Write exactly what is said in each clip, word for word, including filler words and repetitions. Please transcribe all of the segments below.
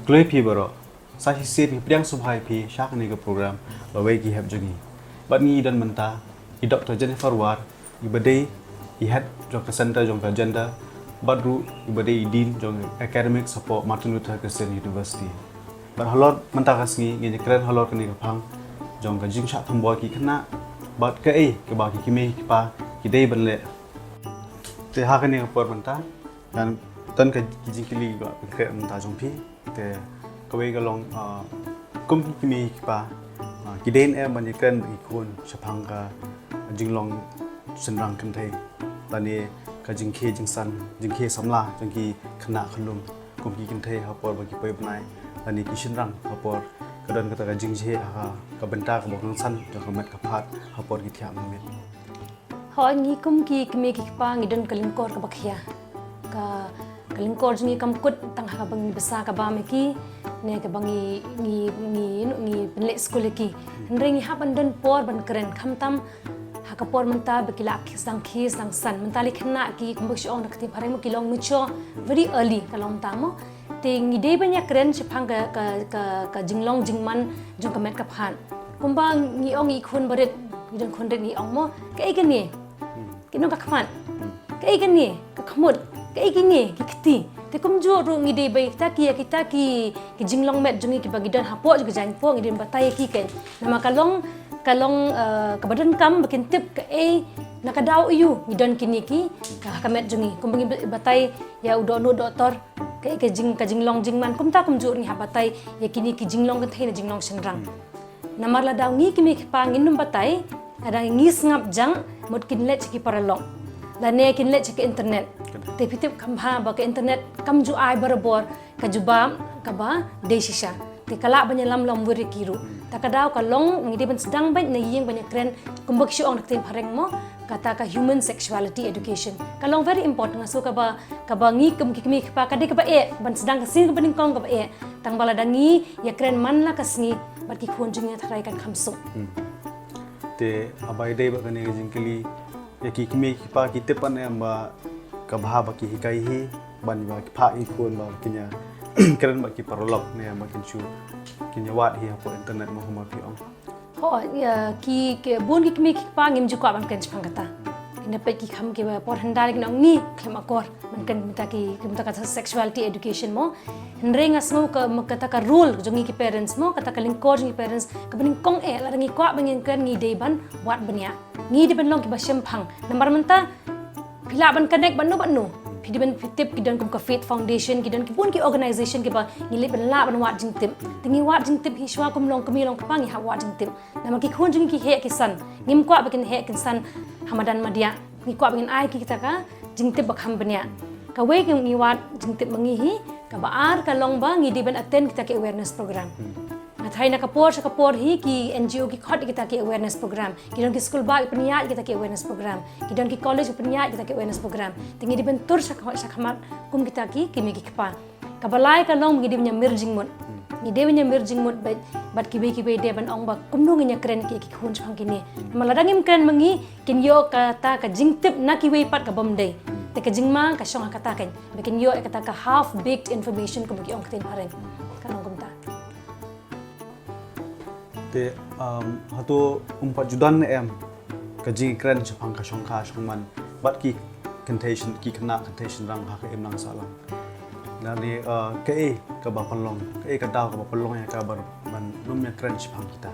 Khublei phi baroh. Sa shisien ngi pdiang sngewbha ïa phi sha kane ka program Lawei ki Hep jong ngi. Bad ngi don mynta i Doctor Jennifer War, iba dei i head jong ka Center jong ka Gender, bad ruh iba dei i Dean jong Academic Support Martin Luther Christian University. Bad halor mynta ka sngi ngin ïakren halor kane ka phang jong ka jingshah thombor ki khynnah bad kaei kaba ki kmie ki kpa ki dei ban leh. Te ha kane ka por mynta ngan don ka jingkylli ba pynkhreh mynta jong phi. Te kawei ka long, ah, kum ki kmie ki kpa, ah, ki dei ne em ban ïakren bad ki khun shaphang ka jinglong shynrang kynthei lane ka jingkhie jingsan, jingkhie samla jong ki khynnah khyllung kum ki kynthei ha por ba ki poi bnai lane ki shynrang ha por ka don kata ka jingjia ha ka bynta kaba kongsan jong ka met ka phad ha por ki thiah mynmiet. Hooid, ngi kum ki kmie ki kpa ngi don ka lyngkor kaba khia. Ka, ka lyngkor jong ngi kam kut tang ha kaba ngi bsa ka bam ïa ki ne kaba ngi, ngi, ngi, ngi pynleit skul ïa ki. Hynrei ngi hap ban don por ban kren, khamtam ha ka por mynta ba ki la sdang khie sdang san. Mynta lei khynnah ki kumba shu ong da ka ktien phareng mo ki long mature very early ka long tang mo. Te ngi dei ban ïakren shaphang ka, ka, ka, ka jinglong jingman jong ka met ka phad. Kumba ngi ong ïa i khun barit, ngi don khun rit ngi ong mo, kaei kane? Ki nong ka khmat. Kaei kane? Ka khmut. Kaei kine? Ki kti. Te kumjuh ruh ngi dei ba ïa kita ki, ïa kita ki, ki jinglong met jong ngi kiba ngi don hapoh jong ka jaiñpoh ngi dei ban batai ïa ki kein. Namar ka long, ka long, eh, kaba donkam ba kin tip kaei na ka daw aïu ngi don kine ki, ka, ka met jong ngi. Kumba ngi batai ïa u dohnud dohtor. Kaei ka jing, ka jinglong jingman kumta kumjuh ngi hap batai ïa kine ki jinglong kynthei ne jinglong shynrang. Namar lada ngi kmie ki kpa ngin ym batai, lada ngi sngap jang, mut kin leit sha ki paralok. Lane kin leit sha ka internet. Te phi tip kham bha ba ka internet kam ju ai barabor ka jubab kaba dei shisha. Te ka lah ban ïalam lamwir ïa ki ruh. Ta ka daw ka long ngi dei ban sdang beit na ïing ban ïakren kumba ki shu ong da ka ktien phareng mo, kata ka human sexuality education. Ka long very important, nga sngew kaba, kaba ngi kum ki kmie ki kpa ka dei kaba eh ban sdang ka sien kaba nyngkong kaba eh. Tang ba lada ngi ïakren man la ka sngi bad ki khun jong ngi, tharai kan kham suk. Hmm. Te haba ïadei bad kane ka jingkylli, ïa ki kmie ki kpa ki tip ne em ba ka bha ba ki hikai hi ban ba ki phah ïa ki khun ba kin ïa kren bad ki paralok ne em ba kin shu, kin ïa wad hi hapoh internet mo, kumba phi ong? Hooid, ïa ki, ki bun ki kmie ki kpa ngim ju kwah ban kren shaphang kata. Ki na peit ki kham kiba por hyndai kin ong ngi khlem akor ban kren mynta ki, mynta kata sexuality education mo. Hynrei nga sngew ka, ma kata ka role jong ngi ki parents mo, kata ka lyngkor jong ngi parents kaba nyngkong eh, lada ngi kwah ban ïakren ngi dei ban wad bniah. Ngi dei ban long kiba shemphang. Namar mynta phi lah ban connect bad no bad no. Phi dei ban, phi tip ki don kum ka Faith Foundation, ki don ki bun ki organization kiba ngi leit ban lah ban wad jingtip. Te ngi wad jingtip hi shuwa kum long kmie long kpa ngi hap wad jingtip. Namar ki khun jong ngi ki heh ki san. Ngim kwah ba kin heh kin san ha madan madiah. Ngi kwah ba ngin ai ki kita ka jingtip ba kham bniah. Kawei ka ngi wad jingtip ma ngi hi, kaba ar ka long ba ngi dei ban attend kita ki awareness program. Hmm. Nga tharai na ka por sha ka por hi ki N G O ki khot kita ki awareness program. Ki don ki skul bah ki pynïaid kita ki awareness program. Ki don ki college ki pynïaid kita ki awareness program. Te ngi dei ban tur sha ka, sha khmat kum kita ki, ki kmie ki kpa. Kaba lai ka long ba ngi dei ban ïamir jingmut. Hmm. Ngi dei ban ïamir jingmut bad, bad kiwei kiwei de ban ong ba kumno ngin ïakren ki, ki khun shaphang kine. Hmm. Namar lada ngim kren ma ngi, kin ïoh kata ka jingtip na kiwei pat ka bym dei. Hmm. Te ka jingma ka shong ha kata kein. Ba kin ïoh kata ka half baked information kumba ki ong ktien phareng. Ka long kumta. Te, um, hato um pat ju don ne em ka jingkren shaphang ka shongkha shongman bad ki kynthei shyn-, ki khynnah kynthei shynrang ha ka imlang sahlang? Lane, uh, kaei kaba pynlong, kaei ka daw kaba pynlong ïa ka ban, ban ym ïakren shaphang kita?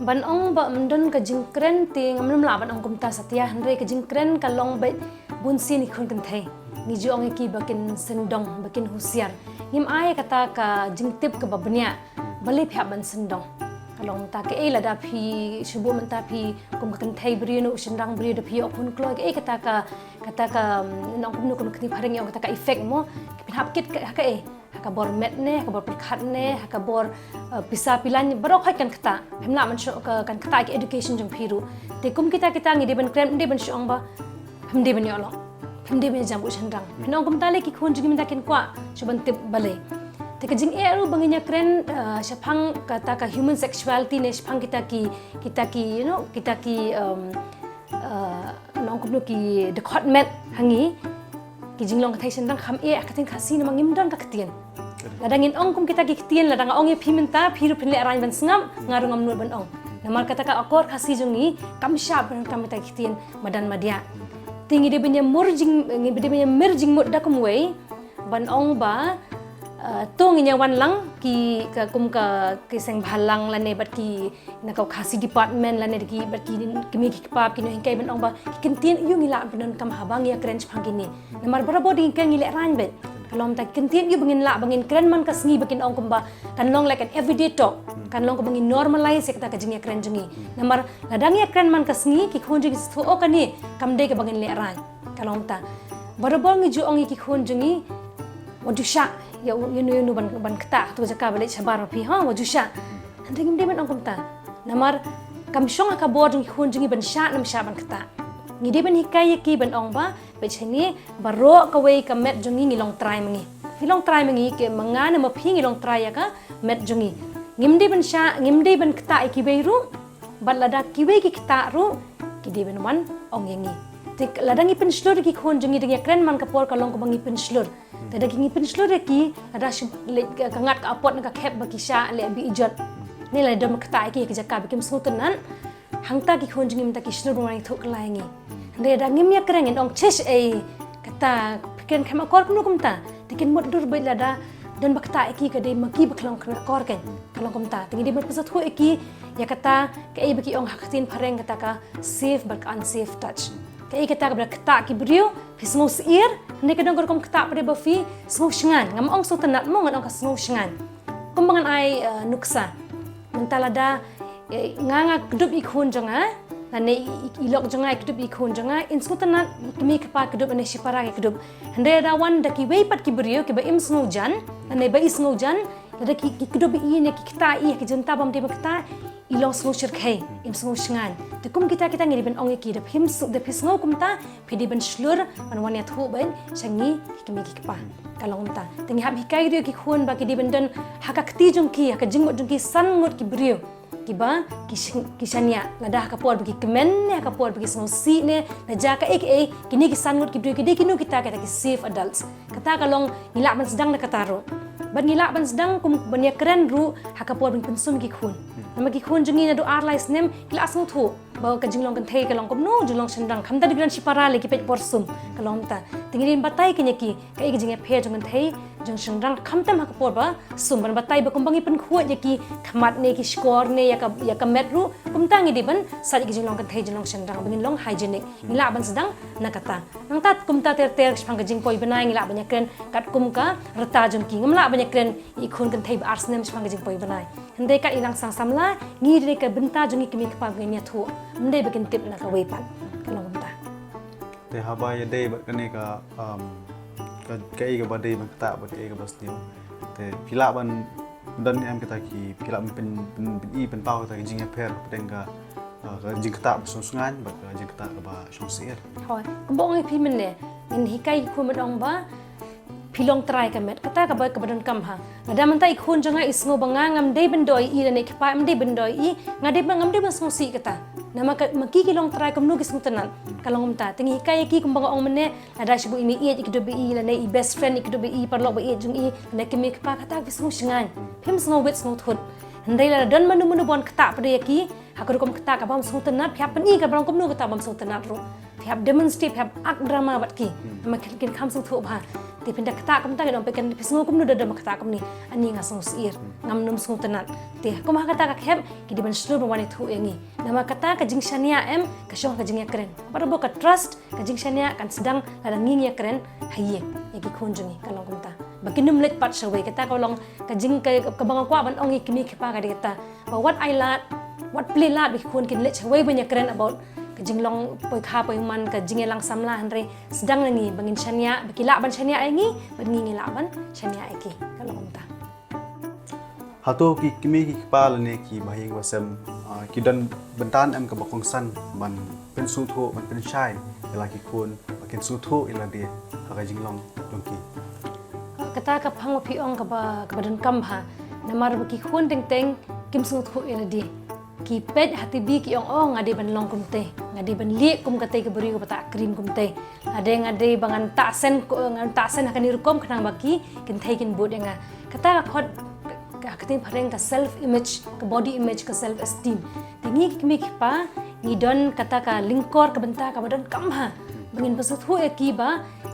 Ban ong ba ym don ka jingkren te ngam lah ban ong kumta satia, hynrei ka jingkren ka long beit bun sien ki khun kynthei. Ngi ju ong ïa ki ba kin sngewdong, ba kin husiar. Ngim ai kata ka jingtip kaba bniah. Balei phi hap ban sngewdong? Ka long mynta kaei lada phi shu buh mynta phi kum ka kynthei briew ne u shynrang briew da phi ïoh khun kloi, kaei kata ka, kata ka, mm, nong kumno kumno ka ktien phareng ïoh kata ka effect mo. Phin hap kit ka, ha kaei? Ha ka bor met ne, ha ka bor pyrkhat ne, ha ka bor, eh, pisa pilan, baroh khoit kan ktah. Phim lah ban shu, ka, kan ktah ki education jong phi ruh. Te kum kita kita ngi dei ban kren, dei ban shu ong ba phim dei ban ïoh lok. Phim dei ban ïa jam bad u shynrang. Phin ong kumta lei ki khun jong ngi mynta kin kwah shu ban tip balei. Te ka jingeh ruh ba ngin ïakren, eh, shaphang kata ka human sexuality ne shaphang kita ki, kita ki, you know, kita ki, um, eh, nong kumno ki dkhot met ha ngi. Ki jinglong kynthei shynrang kham eh ha ka ktien Khasi namar ngim don ka ktien. Lada ngin ong kum kita ki ktien, lada nga ong ïa phi mynta, phi ruh phin lehraiñ ban sngap, nga ruh ngam nud ban ong. Namar kata ka akor Khasi jong ngi kam shah ban kam kita ki ktien madan madiah. Te ngi dei ban ïa mur jing, ngi dei ban ïa mir jingmut da kumwei ban ong ba, eh, to ngin ïa wan lang ki, ka kum ka, ki seng bhalang lane bad ki na ka Khasi department lane ki bad ki kmie ki kpa ki nonghikai ban ong ba ki ktien aiu ngi lah ban pyndonkam haba ngi ïa kren shaphang kine. Namar barabor dei ngi kren ngi lehraiñ beit. Ka long mynta ki ktien aiu ba ngin lah ba ngin kren man ka sngi ba kin ong kumba kan long like an everyday talk. Kan long kumba ngin normalize ïa kata ka jingïakren jong ngi. Namar lada ngi ïakren man ka sngi ki khun jong ngi sngewthuh, oh kane kam dei kaba ngin lehraiñ. Ka long mynta barabor ngi ju ong ïa ki khun jong ngi, wat ju shah ïa u, ïa uno uno ban, ban ktah ha tu ka jaka ba leit shabar ma phi, ha, wat ju shah. Hynrei ngim dei ban ong kumta. Namar kam shong ha ka bor jong ki khun jong ngi ban shah ne ym shah ban ktah. Ngi dei ban hikai ïa ki ban ong ba peit shane, baroh kawei ka met jong ngi ngi long trai ma ngi. Ngi long trai ma ngi, ki ma nga ne ma phi ngi long trai ïa ka met jong ngi. Ngim dei ban shah, ngim dei ban ktah ïa kiwei ruh. Bad lada kiwei ki ktah ruh, ki dei ban wan ong ïa ngi. Te lada ngi pynshlur ïa ki khun jong ngi, da ngi ïakren man ka por ka long kaba ngi pynshlur. Te lada ngi pynshlur ïa ki, lada shu leit ka, ka ngat ka apot ne ka khep ba ki shah leh beh ijot, ne lada don ba ktah ïa ki ha ka jaka ba kim sngewtynnat, hangta ki khun jong ngi mynta ki shlur ban wan ïathuh kylla ïa ngi. Hynrei lada ngim ïakren, ngin ong, "Shish, ei, kata phi kren kham akor kumno kumta." Te kin mutdur beit lada don ba ktah ïa ki, ka dei ma ki ba ka long kham akor, kan, ka long kumta. Te ngi dei ban pynsngewthuh ïa ki ïa kata, kaei ba ki ong ha ka ktien phareng kata ka safe bad ka unsafe touch. Kaei kata kaba ktah ki briew, phi sngew syier, hynrei ka don ka rukom ktah pat ba phi sngew shngaiñ. Ngam ong sngewtynnat mo, ngan ong ka sngew shngaiñ. Kumba ngan ai, eh, nuksa. Mynta lada, eh, nga nga kdup ïa i khun jong nga, lane i, i, i lok jong nga i kdup ïa i khun jong nga, in sngewtynnat i kmie i kpa kdup, lane shipara ki kdup. Hynrei lada wan da kiwei pat ki briew kiba im sngewjan, lane ba i sngewjan, lada ki, ki kdup ïa i ne ki ktah ïa i ha ki jingbynta bym dei ban ktah, i long sngewshyrkhei, im sngewshngaiñ. Te kum kita kita ngi dei ban ong ïa ki, da phim s-, da phi sngew kumta, phi dei ban shlur ban wan ïathuh beit sha ngi ki kmie ki kpa. Ka long kumta. Te ngi hap hikai ruh ïa ki khun ba ki dei ban don ha ka kti jong ki, ha ka jingmut jong ki san ngut ki briew kiba ki sh-, ki shaniah. Lada ha ka por ba ki kmen ne ha ka por ba ki sngewsih ne la jia kaei kaei, kine ki san ngut ki briew ki dei kino kita, kita ki safe adults. Kata ka long ngi lah ban sdang da kata ruh. Bad ngi lah ban sdang kum ban ïakren ruh ha ka por ban pynsum ki khun. Namar ki khun jong ngi naduh ar lai snem ki la sngewthuh ba ka jinglong kynthei ka long kumno, jinglong shynrang. Khamtam da ki don shipara lei ki peit por sum, ka long kumta. Te ngi dei ban batai kane ïa ki kaei ka jingïapher jong kynthei jong shynrang khamtam ha ka por ba sum, ban batai ba kumba ngi pynkhuid ïa ki khmat ne ki shkor ne ïa ka, ïa ka met ruh, kumta ngi dei ban sait ïa ki jinglong kynthei jinglong shynrang ba ngin long hygienic. Ngi lah ban sdang na kata. Nangta kumta ter ter shaphang ka jingpoi bnai ngi lah ban ïakren katkum ka rta jong ki. Ngam lah ban ïakren ïa i khun kynthei ba ar snem shaphang ka jingpoi bnai. Hynrei kat i nang sang samla, ngi dei ka bynta jong ngi kmie kpa ba ngin ïathuh. Ym dei ba kin tip na kawei pat. Ka long kumta. Te haba ïadei bad kane ka, um, ka, kaei kaba dei ban ktah bad kaei kaba sniew, te phi lah ban don em kita ki, phi lah ban pyn, pyn, pyn, i pynpaw kita ki jingïapher hapdeng ka, uh, ka jingktah ba sngewshngaiñ bad ka jingktah kaba shong syier. Hooid, kumba ong ïa phi mynne, ngin hikai ki khun ban ong ba phi long trai ka met, kata kaba, kaba donkam ha. Lada mynta i khun jong nga i sngew ba nga ngam dei ban doi ïa i lane i kpa ym dei ban doi ïa i, nga dei ba ngam dei ban sngewsih kata. Namar ka, ma ki ki long trai kumno ki sngewtynnat. Ka long kumta. Te ngi hikai ïa ki kumba nga ong mynne, lada shu ba i meiieit i kdup ïa i lane i best friend i kdup ïa i, paralok ba ïeit jong i, lane kmie kpa, kata ki sngewshngaiñ. Phim sngew wit sngew thut. Hynrei lada don mano mano ba wan ktah pat ïa ki ha ka rukom ktah kaba ym sngewtynnat, phi hap pyni ka ba long kumno kata ba ym sngewtynnat ruh. Phi hap demonstrate, phi hap act drama bad ki. Hmm. Namar kin, kin kham sngewthuh bha. Te phin da ktah kumta, kin ong phi, kan phi sngew kumno da, da ma ktah kumne. Ani nga sngew syier. Hmm. Ngam nym sngewtynnat. Te kum ha kata ka khep ki dei ban shlur ban wan ïathuh ïa ngi. Namar kata ka jingshaniah em ka shong ha ka jingïakren. Barabor ka trust, ka jingshaniah kan sdang lada ngi ngi ïakren ha ïing ïa ki khun jong ngi, ka long kumta. Ba kin nym leit pat shawei, kata ka long ka jing, ka, kaba nga kwah ban ong ïa ki kmie ki kpa ka dei kata. Ba wat ai lad, wat plie lad ba ki khun kin leit shawei ban ïakren about ka jinglong poi kha poi man, ka jingïalang samla, hynrei sdang na ngi ba ngin shaniah, ba ki lah ban shaniah ïa ngi bad ngi ngi lah ban shaniah ïa ki, ka long kumta. Hato ki kmie ki kpa lane ki bahaïing basem, ah, ki don bynta em kaba kongsan ban pynsngewthuh, ban pynshai ïa la ki khun ba kin sngewthuh ïa lade ha ka jinglong jong ki? Kata ka phang ba phi ong kaba, kaba donkam bha. Namar ba ki khun teng teng kim sngewthuh ïa lade. Ki peit ha T V ki ong, oh, nga dei ban long kumte. Nga dei ban lieh kum katei ka briew kaba tah cream kumtei. Nga dei, nga dei ba ngan tah sen, ngan tah sen ha kane rukom khnang ba ki kynthei kin bud ïa nga. Kata ka khot ka, ka ktien phareng ka self image, ka body image, ka self esteem. Te ngi ki kmie ki kpa ngi don kata ka lyngkor ka bynta kaba donkam bha ba ngin pynsngewthuh ïa ki ba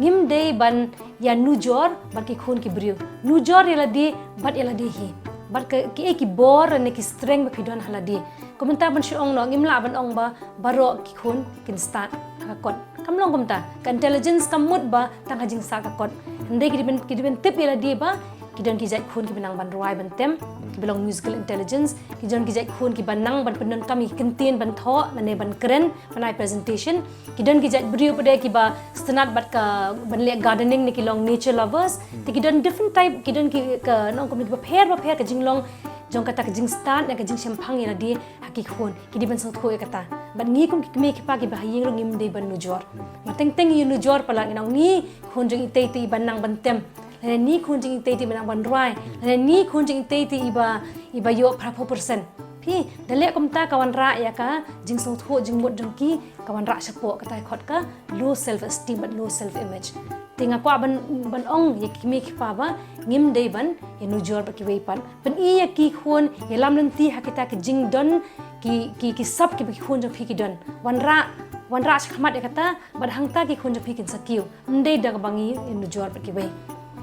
ngim dei ban ïa nujor bad ki khun ki briew. Nujor ïa lade bad ïa lade hi. Bad ka, ki, ki bor ne ki strength ba phi don ha lade. Kumta ban shu ong noh, ngim lah ban ong ba baroh ki khun kin stad ha ka kot. Kam long kumta. Ka intelligence kam mut ba tang ha jingstad ka kot. Hynrei ki dei ban, ki dei ban tip ïa lade ba ki don ki jait khun kiba nang ban rwai ban tem, kiba long musical intelligence, ki don ki jait khun kiba nang ban pyndonkam ïa ki kyntien ban thoh, lane ban kren, ban ai presentation, ki don ki jait briew pat de kiba sngewtynnat bad ka ban leh gardening ne ki long nature lovers, te ki don different type, ki don ki ka nongkum kiba pher ba pher ka jinglong jong kata ka jingstad ne ka jingshemphang ïa lade ha ki khun. Ki dei ban sngewthuh ïa kata. Bad ngi kum ki kmie ki kpa kiba ha ïing ruh ngim dei ban nujor. Ba teng teng ïa nujor palat ngi nang ngi khun jong itei itei iba nang ban tem. Lane ngi khun jong itei itei iba nang ban rwai. Lane ngi khun jong itei itei iba, iba ïoh phra phew percent. Phi, da leh kumta ka wanrah ïa ka jingsngewthuh jingmut jong ki ka wanrah shapoh, kata ka khot ka low self esteem bad low self image. Te nga kwah ban, ban ong ïa ki kmie ki kpa ba ngim dei ban ïa nujor bad kiwei pat. Pyni ïa ki khun, ïalam lynti ha kita ki jingdon, ki, ki, ki sap kiba ki khun jong phi ki don. Wanrah, wanrah shakhmat ïa kata, bad hangta ki khun jong phi kin sa kiew. Ym dei da kaba ngi ïa nujor bad kiwei.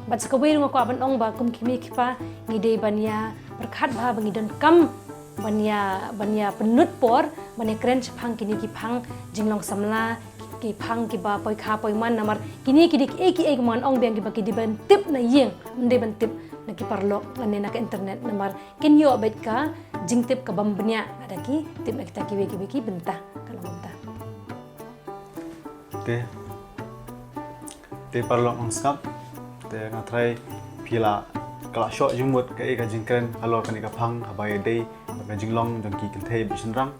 Bad sa kawei ruh nga kwah ban ong ba kum ki kmie ki kpa ngi dei ban ïa pyrkhat bha ba ngi donkam ban ïa, ban ïa pynlut por ban ïa kren shaphang kine ki phang jinglong samla, ki phang kiba poi kha poi man, namar kine ki dei kiei kiei ki mon ong biang kiba ki dei ban tip na ïing, ym dei ban tip na ki paralok lane na ka internet, namar kin ïoh beit ka jingtip ka bym bniah lada ki tip na kita kiwei kiwei ki bynta. Ka long kumta. Te, te paralok ngam sngap. Te nga tharai phi la, ka la shoh jingmut kaei ka jingkren halor kane ka phang haba ïadei bad ka jinglong jong ki kynthei bad shynrang.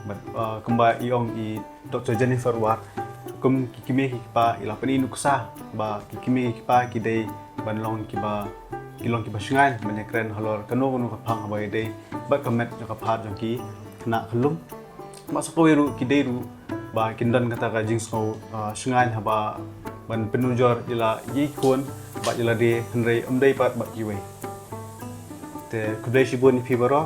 Bad, uh, kumba i ong i Doctor Jennifer Ward, kum ki kmie ki kpa i la pyni nuksa ba ki kmie ki kpa ki dei ban long kiba, ki long kiba shngaiñ ban ïakren halor kano kano ka phang haba ïadei bad ka met jong ka phad jong ki khynnah khyllung. Bad sa kawei ruh ki dei ruh ba kin don kata ka jingsngew, ah, shngaiñ haba ban pynujor ïa la, ïa ki khun bad ïa lade, hynrei ym dei pat bad kiwei. Te khublei shibun ïa phi baroh.